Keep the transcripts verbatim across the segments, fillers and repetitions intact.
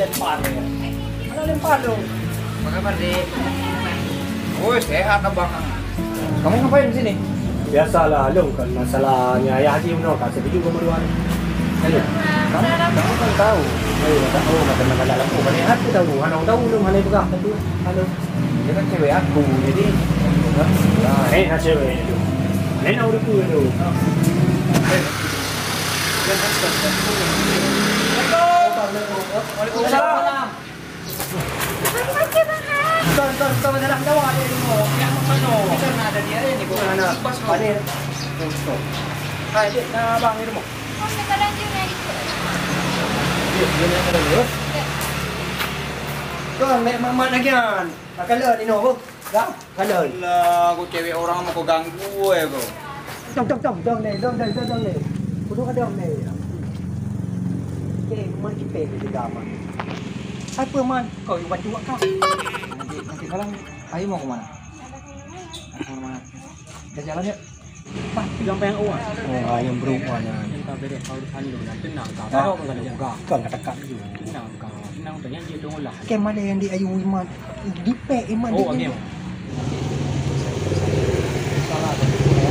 Lempar ya. Mana lempar tu? Apa kabar, Dek? Oh, sehat, Abang. Kamu ngapain di sini? Biasalah, Long, kan masalahnya ayah Haji meunoe, kan setuju kamu dua. Ayo. Kamu, kamu kan tahu. Ayo, tak tahu, macam mana dalam. Oh, mana aku tahu? Hana tahu, Long, hana pegang. Tapi, halo. Dia kan cewek aku, jadi. Eh, nak cewek tu. Lain nak udah tu. Waalaikumsalam. Tuan, tuan, tuan, dalam dawa ada ilmu. Yang mana? Kita nak ada dia ni, bukan anak. Pas mana? Hai, dek, nah, abang di rumah. Dia, dia nak ada dia. Tuan, naik mamat lagi kan. Akan le, Nino, bu. Dah. Halo. Alah, kau cewek orang mau kau ganggu eh kau. Dong, dong, dong, dong, deh, dong, dong, dong, dong, deh. Kudu ada, deh. Okey, mak kita ni juga, Man. Apa, Man? Kau yang bantu awak kau. Nanti, nanti malam, ayo mau ke mana? Mau ke mana? Kita jalan yuk. Bah, jangan payah awak. Oh, ayam berumah, nah. Entah beres kau di sana, tenang kau. Dah. Kau kata kak dulu. Tenang kau. Nang tanya dia dong lah. Kem ada yang di ayu iman. Di pe iman. Oh, di okey. Salah satu ya.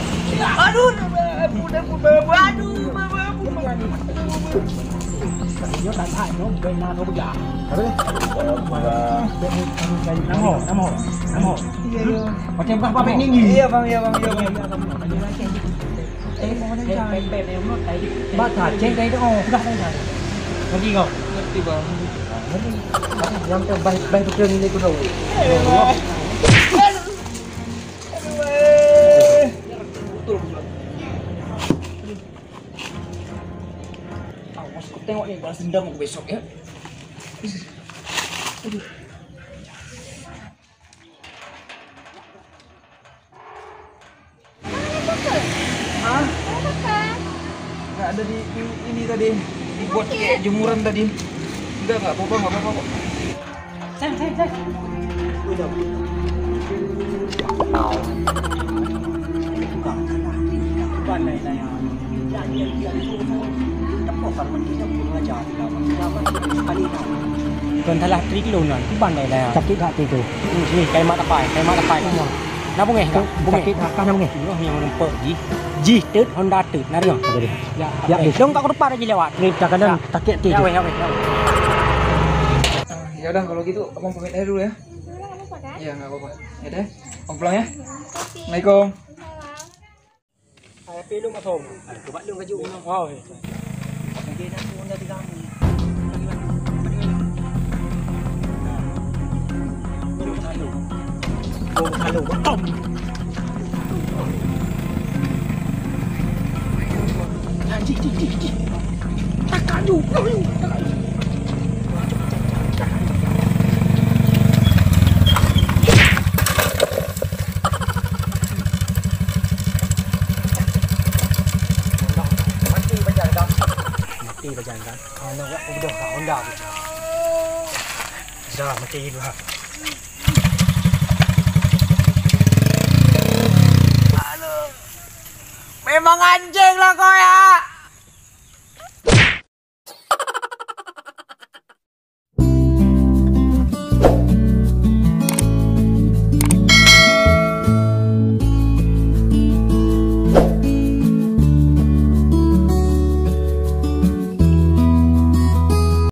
Aduh, ampun, ampun, ampun, aduh, ampun, ampun. Nyoe tak hai, nyoe bèk na kau peugah. Apa dia? Nama ho, nama ho, nama ho. Iya, iya. Macam bah, bah, bèk ninggi. Iya, bang, iya, bang, iya, bang. Ba ka cek dari tu. Oh, dah, dah, dah. Lagi kau. Ngerti, bang. Ngerti. Yang tu baik, baik betul ni aku tahu. Aduh, weh. Awas kau tengok ni, balas dendam aku besok, ya. Aduh. Hah? Nggak ada di, di ini tadi. Dibuat kayak jemuran tadi. Enggak, enggak apa-apa, enggak apa-apa kok. Sayang, sayang, sayang. Udah. Bukan, bukan. Pandai lah ya. Kon salah trik lôn nyan, kuban dai daya. Sakét that trik tu. Hmm, sini, kayu mat tapai, kayu mat tapai. Iya. Na bungéh ka? Bungéh. Sakét that, ka na bungéh. Roh nyang rumpok jih. Jih teut, Honda teut, na ringoh. Oke deh. Ya, ya, deh. Dong ka ku tepat lagi lewat. Ni kadang-kadang sakét trik tu. Ya, weh, ya, weh, ya, weh. Ah, ya udah, kalau gitu abang pamit aja dulu ya. Iya, nggak apa-apa. Ya deh. Abang pulang ya. Assalamualaikum. Hai, api lôn masong. Hai, coba lôn kaju. Oh, eh. Lagi nak pun dah tiga hari. Lôn selalu. Lôn selalu. Betul. Jih, jih, jih, jih. Takak ju. Takak ju. Mati bajang dah. Mati bajang dah. Anak yak udah dah Honda tu. Dah mati dah. Memang anjing lah kau ya.